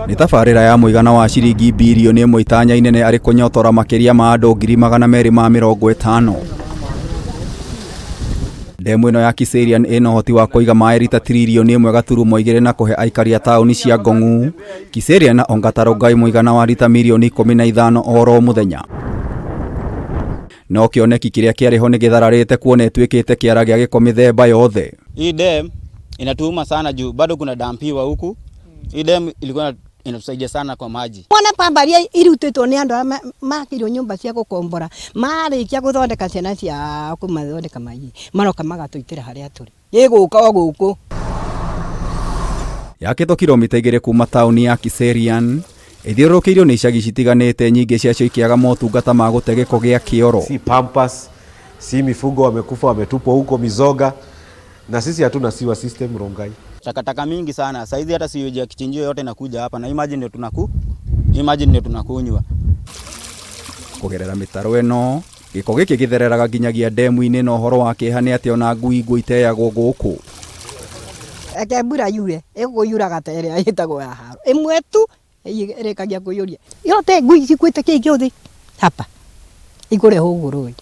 Nĩ tabarĩra ya mũigana wa ciringi birioni ĩmwe itanya inene arĩ kũnyotora makĩria ma andũ 250,000. Ndemu ĩno ya Kiserian ĩna ũhoti wa kũiga maĩ rita tiririoni 1.2 na kũhe aikari a taũni cia Ngong'u, Kiserian na Ongata Rongai mũigana wa rita mirioni 15 oro mũthenya. No kĩoneki kĩrĩa kĩarĩ ho nĩ gĩthararĩte kuona ĩtuĩkĩte kĩara gĩa gĩko mĩthemba yothe. Hii dam inatuuma sana juu bado kuna dampiwa huku. Hii dam ilikuwa inatusaidia sana kwa maji. Mwana pambaria irutĩtwo nĩ andũ arĩa makĩirwo nyũmba cia gũkombora marĩkia gũthondeka ciana ciao kũmathondeka mai maroka magatũitĩra harĩa tũrĩ ĩgũka o gũkũ. Yakĩtwo kilomita 2 kuma taũni ya Kiserian, ĩthiũrũrũkĩirio nĩ icagi citiganĩte nyingĩ ciacio ikĩaga motungata ma gũte gĩko gĩa kĩoro. Si pampas, si mifugo wamekufa wametupwa huko mizoga, na sisi hatuna sewer system Rongai. Takataka mingi sana. Saizi hata sewage ya kichinjio yote inakuja hapa na imagine ndio tunaku, imagine ndio tunakunywa. Kũgerera mĩtaro ĩno, gĩko gĩkĩ gĩthereraga nginyagia ndemu-inĩ na ũhoro wa kĩeha nĩ atĩ ona ngui nguũ iteagwo gũkũ. Reke mbura yure, ĩkũiyũraga ta ĩrĩa ĩtagwo ya haro. Ĩmwe tu ĩrĩkagia kũiyũria. Yote ngui cikuĩte kĩĩ gĩothe hapa. Ikũrehwo ũguo rũĩ.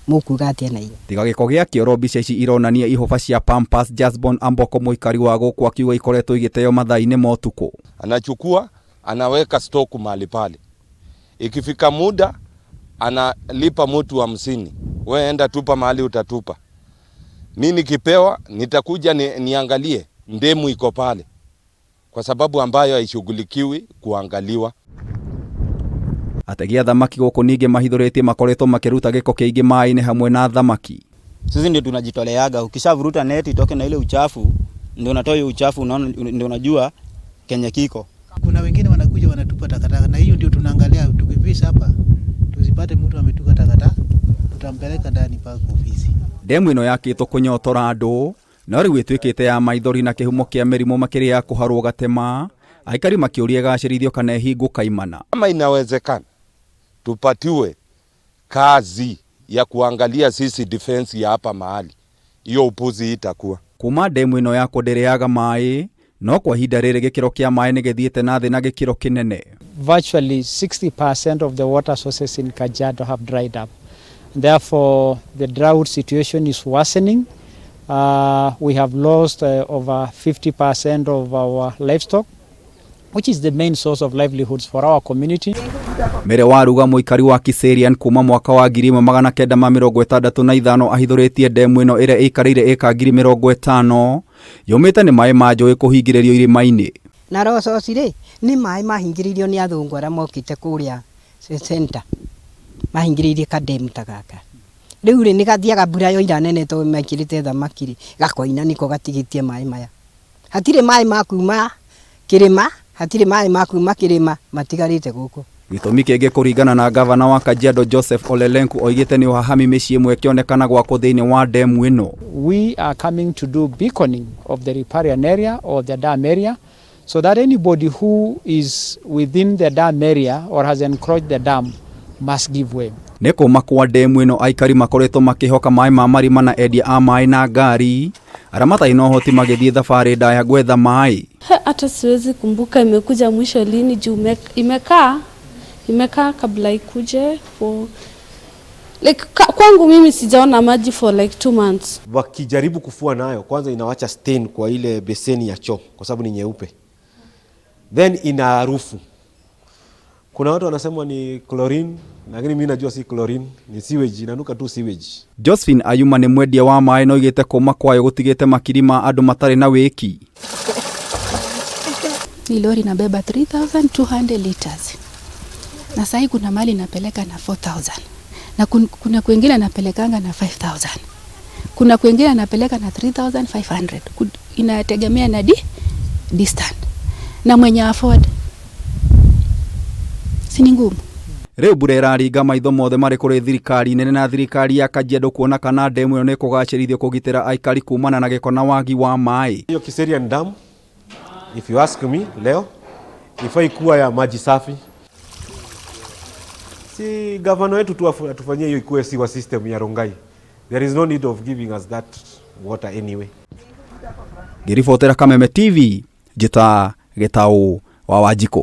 Mũkuga atĩa na inyuĩ? Tiga gĩko gĩa kĩoro, mbica ici ironania ihũba cia Pampers. Jasbon Amboko mũikari wa gũkũ akiuga ikoretwo igĩteo mathaa-inĩ ma ũtukũ. Anachukua anaweka stock mahali pale, ikifika muda analipa mtu 50, we enda tupa mahali utatupa. Mi nikipewa nitakuja niangalie ndemu iko pale, kwa sababu ambayo haishughulikiwi kuangaliwa. Ategi a thamaki gũkũ ningĩ mahithũrĩtie makoretwo makĩruta gĩko kĩingĩ maĩ-inĩ hamwe na thamaki. Sisi ndio tunajitoleaga, ukishavuruta neti itoke na ile uchafu, ndio unatoa hiyo uchafu, unaona, ndio unajua kenye kiko. Kuna wengine wanakuja wanatupa takataka, na hiyo ndio tunaangalia, tukifisha hapa tusipate mtu ametupa takataka, tutampeleka ndani mpaka ofisi. Ndemu ĩno yakĩtwo kũnyotora andũ, no rĩu ĩtuĩkĩte ya maithori na kĩhumo kĩa mĩrimũ makĩria ya kũharwo gatema. Aikari makĩũria ĩgacĩrithio kana ĩhingwo kaimana. Kama inawezekana tupatiwe kazi ya kuangalia sisi defense ya hapa mahali, hiyo upuzi itakuwa. Kuma ndemu ĩno yakwo ndĩrĩaga maĩ, no kwa ihinda rĩrĩ gĩkĩro kĩa maĩ nĩ gĩthiĩte na thĩ na gĩkĩro kĩnene. Virtually 60% of the water sources in Kajiado have dried up. Therefore, the drought situation is worsening. We have lost over 50% of our livestock, which is the main source of livelihoods for our community. Mere Waruga mũikari wa Kiserian kuma mwaka wa 1965 ahithũrĩtie ndemu ĩno ĩrĩa ĩikarĩire ĩka 50,000 yũmĩte nĩ maĩ ma njũĩ kũhingĩrĩrio irĩma-inĩ. Na rococi rĩ nĩ maĩ mahingĩrĩirio nĩ athũngũ arĩa mokĩte kũrĩa center, mahingĩrĩirie kademu ta gaka. Rĩu rĩ nĩ gathiaga mbura yoira nene tondũ mekĩrĩte thamaki rĩ, gakoina nĩko gatigĩtie maĩ maya. Hatirĩ maĩ ma kuma kĩrĩma, hatirĩ maĩ ma kuma kĩrĩma matigarĩte gũkũ. Gĩtũmi kĩngĩ kũringana na gavana wa Kajiado Joseph Ole Lenku oigĩte nĩ ũhahami mĩciĩ ĩmwe ĩkĩonekana gwakwo thĩinĩ wa ndemu ĩno. We are coming to do beaconing of the riparian area or the dam area, so that anybody who is within the dam area or has encroached the dam must give way. Nĩ kũma kwa ndemu ĩno aikari makoretwo makĩhoka maĩ ma marima na endia a maĩ na ngari arĩa matarĩ na ũhoti magĩthiĩ thabarĩ ndaya gwetha maĩ. Hata siwezi kumbuka imekuja mwisho lini juu imekaa kabla ikuje for like, kwangu mimi sijaona maji for like 2 months. Wakijaribu kufua nayo kwanza inawacha stain kwa ile beseni ya choo kwa sababu ni nyeupe, then ina harufu. Kuna watu wanasema ni chlorine, lakini mimi najua si chlorine, ni sewage, inanuka tu sewage. Josephine Ayuma nĩ mwendia wa maĩ na oigĩte kũma kwayo gũtigĩte makiri ma andũ matarĩ na wĩki. Ni lori inabeba 3200 liters. Na sahi kuna mali napeleka na 4000. Na kuna kwingine napelekanga na 5000. Kuna kwingine napeleka na 3500. Inategemea na distance. Na mwenye afford. Si ni ngumu? Rĩu mbura ĩraringa maitho mothe marĩ kũrĩ thirikari nene na thirikari ya Kajiado kuona kana ndemu ĩyo nĩ ĩkũgacĩrithio kũgitĩra aikari kumana na gĩko na wagi wa maĩ. Hiyo Kiserian Dam, if you ask me leo, ifai kuwa ya maji safi. Si gavana wetu tu atufanyie hiyo ikuwe sewer system ya Rongai. There is no need of giving us that water anyway. Ngĩribotera Kameme TV, njĩta Gĩtaũ wa Wanjikũ.